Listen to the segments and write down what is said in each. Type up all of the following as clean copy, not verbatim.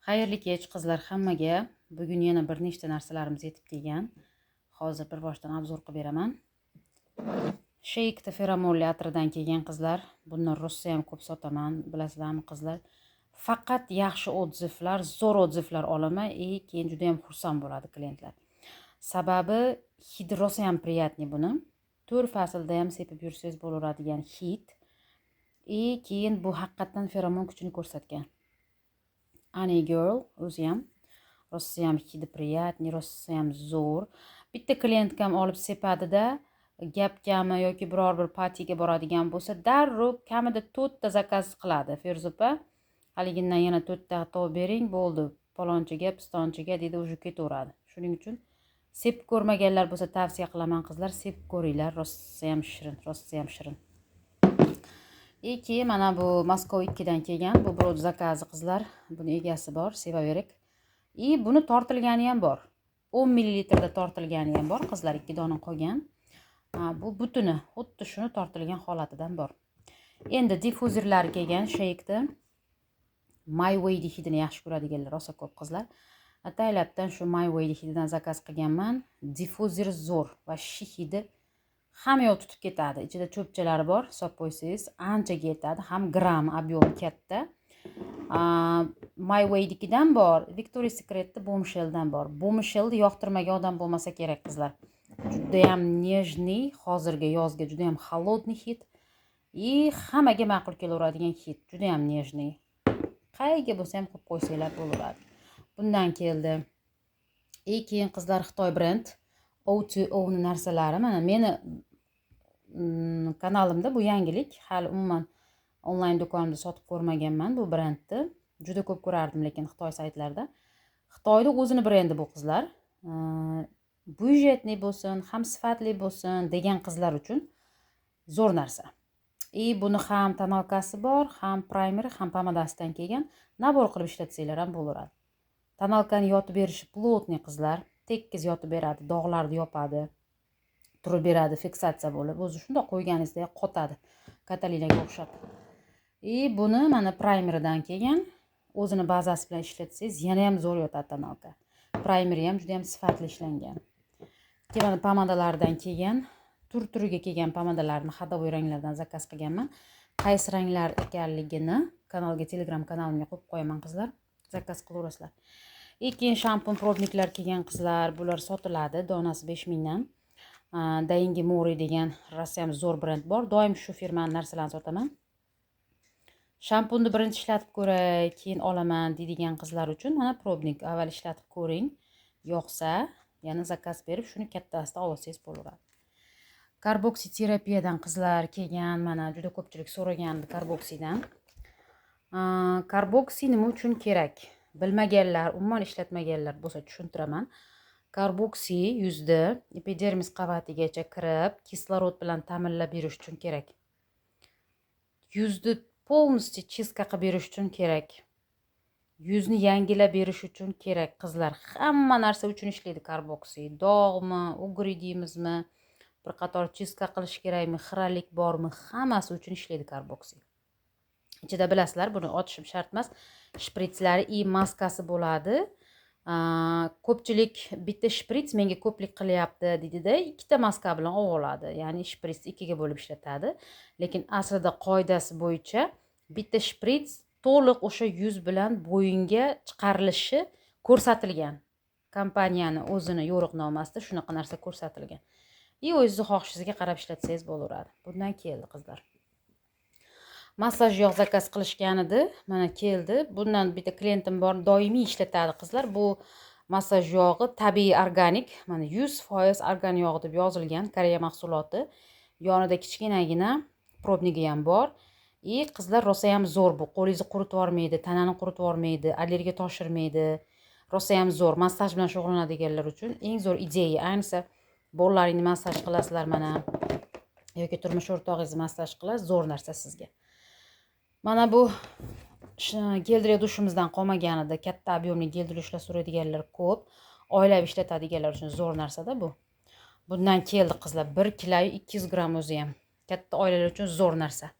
Xayrli kech, qizlar, hammaga. Bugun yana bir nechta narsalarimiz yetib kelgan. Hozir bir boshdan обзор qilib beraman. Sheykda feromonli atirdan kelgan, qizlar. Bundan rosa ham ko'p sotaman, bilasizlarmi, qizlar? Faqat yaxshi отзыв lar, zo'r отзыв lar olaman и keyin juda ham xursand bo'ladi klientlar. Sababi hidi rosa ham приятный buni. To'rt faslda ham sepib yursangiz bo'laveradigan hid. И keyin bu haqiqatdan feromon kuchini ko'rsatgan. Ani Girl o'zi ham rosa ham hidi приятный, rosa ham zo'r. Bitta klientkam olib sepadida, gapgami yoki biror bir patiga boradigan bo'lsa, darrov kamida to'rtta zakaz qiladi. "Feruza opa, haligindan yana to'rtta topib bering, bo'ldi, palonchiga, pistonchiga", deydi, уже ketaveradi. Shuning uchun sepib ko'rmaganlar bo'lsa, tavsiya qilaman, qizlar, sepib ko'ringlar, rosa ham shirin, rosa ham shirin. И keyin mana bu Moskva ikkidan kelgan, bu birovni zakazi, qizlar, buni egasi bor, sevaverik. И buni tortilgani ham bor. 10 millilitrda tortilgani ham bor, qizlar, ikki dona qolgan. Bu butuni, xuddi shuni tortilgan holatidan bor. Endi diffuzerlar kelgan Sheykni. My Way hidini yaxshi ko'radiganlar rosa ko'p, qizlar. Ataylabdan shu My Way hididan zakaz qilganman. Diffuzer zo'r va hidi hamma yoq tutib ketadi. Ichida cho'pchalari bor, hisob qo'ysangiz anchaga yetadi, ham gramm объем i katta. My Waynikidan bor, Victoria's Secretni Bombshelldan bor. Bombshellni yoqtirmagan odam bo'lmasa kerak, qizlar. Judayam нежный, hozirgi yozga judayam холодный hid и hammaga ma'qul kelaveradigan hid, judayam нежный. Qayerga bo'lsa ham qo'yib qo'ysanglar bo'laveradi. Bundan keldi. И keyin, qizlar, Xitoy brend O2O'ni narsalari. Mana meni kanalimda bu yangilik, hali umuman onlayn do'konimda sotib ko'rmaganman bu brendni. Juda ko'p ko'rardim lekin Xitoy saytlarida. Xitoyda o'zini brendi bu, qizlar. Бюджетный bo'lsin, ham sifatli bo'lsin degan qizlar uchun zo'r narsa. И buni ham тоналка si bor, ham praymeri, ham pomadasidan kelgan. Набор qilib ishlatsanglar ham bo'laveradi. Тоналка ni yotib berishi плотный, qizlar, tekis yotib beradi, dog'larni yopadi, turib beradi fiksatsiya bo'lib. O'zi shundoq qo'yganingizda qotadi, Katalinaga o'xshab. И buni mana praymeridan kelgan, o'zini bazasi bilan ishlatsangiz, yana ham zo'r yotadi тоналка. Praymeri ham juda ham sifatli ishlangan. Keyin mana pomadalardan kelgan, tur turiga kelgan pomadalarni ходовой ranglardan zakaz qilganman. Qaysi ranglar ekanligini kanalga, Telegram kanalimga qo'yib qo'yaman, qizlar, zakaz qilaverasizlar. И keyin shampun пробник lar kelgan, qizlar. Bular sotiladi, donasi 5000dan. Daingi Mori degan rosayam zo'r brend bor, doim shu firmani narsalarini sotaman. "Shampunni birinchi ishlatib ko'ray, keyin olaman", deydigan qizlar uchun mana пробник. Avval ishlatib ko'ring, yoqsa, yana zakaz berib, shuni kattasida olib olsangiz bo'laveradi. Karboksiterapiyadan, qizlar, kelgan. Mana juda ko'pchilik so'ragandi karboksidan. Karboksi nima uchun kerak, bilmaganlar, umuman ishlatmaganlar bo'lsa, tushuntiraman. Karboksi yuzda epidermis qavatigacha kirib, kislorod bilan ta'minlab berish uchun kerak, yuzni полностью чистка qilib berish uchun kerak, yuzni yangilab berish uchun kerak, qizlar. Hamma narsa uchun ishlaydi karboksi: dog'mi, угри deymizmi, bir qator чистка qilish kerakmi, xiralik bormi, hammasi uchun ishlaydi karboksi. Ichida, bilasizlar, buni ochishim shart emas, shpritslari и maskasi bo'ladi. Ko'pchilik "Bitta shprits menga ko'plik qilyapti", deydida, ikkita maska bilan olib oladi, ya'ni shpritsni ikkiga bo'lib ishlatadi. Lekin aslida qoidasi bo'yicha bitta shprits to'liq o'sha yuz bilan bo'yinga chiqarilishi ko'rsatilgan, kompaniyani o'zini yo'riqnomasida shunaqa narsa ko'rsatilgan. И o'zingizni xohishingizga qarab ishlatsangiz bo'laveradi. Bundan keldi, qizlar. Massaj yog' zakaz qilishgan edi, mana keldi. Bundan bitta klientim bor, doimiy ishlatadi, qizlar. Bu massaj yog'i tabiiy, organik, mana 100% argan yog'i deb yozilgan, Koreya mahsuloti. Yonida kichkinagina пробник i ham bor. И, qizlar, rosayam zo'r bu, qo'lingizni quritib yubormaydi, tanani quritib yubormaydi, allergiya toshirmaydi, rosayam zo'r. Massaj bilan shug'ullanadiganlar uchun eng zo'r ideya. Ayniqsa bolalaringni massaj qilasizlar mana yoki turmush o'rtog'ingizni massaj qilasiz, zo'r narsa sizga. Mana bu гель для душ imizdan qolmaganida, katta объем li гель для душ lar so'raydiganlar ko'p, oilaviy ishlatadiganlar uchun zo'r narsada bu. Bundan keldi, qizlar, 1 kilo 200 gramm, o'zi ham katta oilalar uchun zo'r narsa.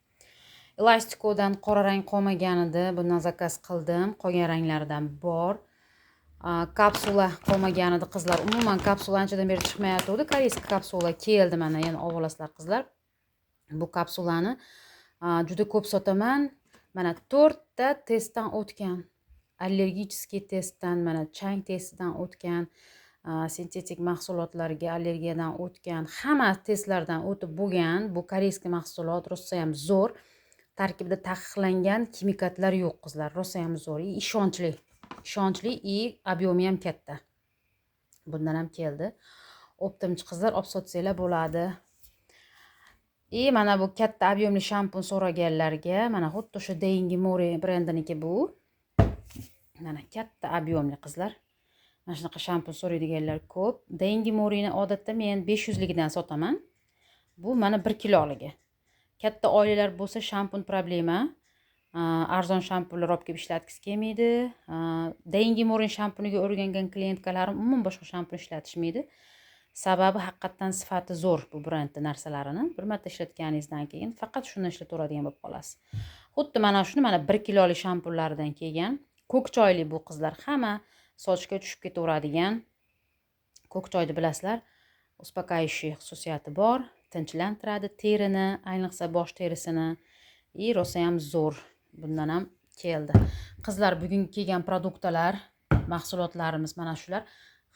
Elastikodan qora rang qolmagan edi, bundan zakaz qildim, qolgan ranglaridan bor. Kapsula qolmagan edi, qizlar. Umuman kapsula anchadan beri chiqmayotgandi. Корейский kapsula keldi, mana, yana olib olasizlar, qizlar. Bu kapsulani juda ko'p sotaman. Mana, to'rtta testdan o'tgan, аллергический testdan, mana, chang testidan o'tgan, sintetik mahsulotlarga allergiyadan o'tgan, hamma testlardan o'tib bo'lgan. Bu корейский mahsulot rosayam zo'r, tarkibida taqiqlangan ximikatlar yo'q, qizlar, rosayam zo'r и ishonchli, ishonchli и объем i ham katta. Bundan ham keldi, оптом chi qizlar, olib sotsanglar bo'ladi. И mana bu katta объем li shampun so'raganlarga, mana, xuddi o'sha Dengi Mori brendiniki bu. Mana, katta объем li, qizlar, mana shunaqa shampun so'raydiganlar ko'p. Dengi Morini odatda men 500 ligidan sotaman, bu mana 1 kiloligi. Katta oilalar bo'lsa, shampun problema, arzon shampunlar olib kelib ishlatgisi kelmaydi. Dengi Morin shampuniga o'rgangan клиентка larim umuman boshqa shampun ishlatishmaydi, sababi haqiqatdan sifati zo'r bu brendni narsalarini. Bir marta ishlatganingizdan keyin faqat shuni ishlataveradigan bo'lib qolasiz. Xuddi mana shuni, mana, 1 kiloli shampunlaridan kelgan, ko'k choyli bu, qizlar, hamma sochga tushib ketaveradigan. Ko'k choyni bilasizlar, успокаивающий xususiyati bor, tinchlantiradi terini, ayniqsa bosh terisini, и rosayam zo'r. Bundan ham keldi, qizlar. Bugungi kelgan produktlar, mahsulotlarimiz mana shular.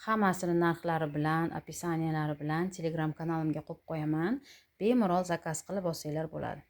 Hammasini narxlari bilan, описания lari bilan Telegram kanalimga qo'yib qo'yaman, bemalol zakaz qilib olsanglar bo'ladi.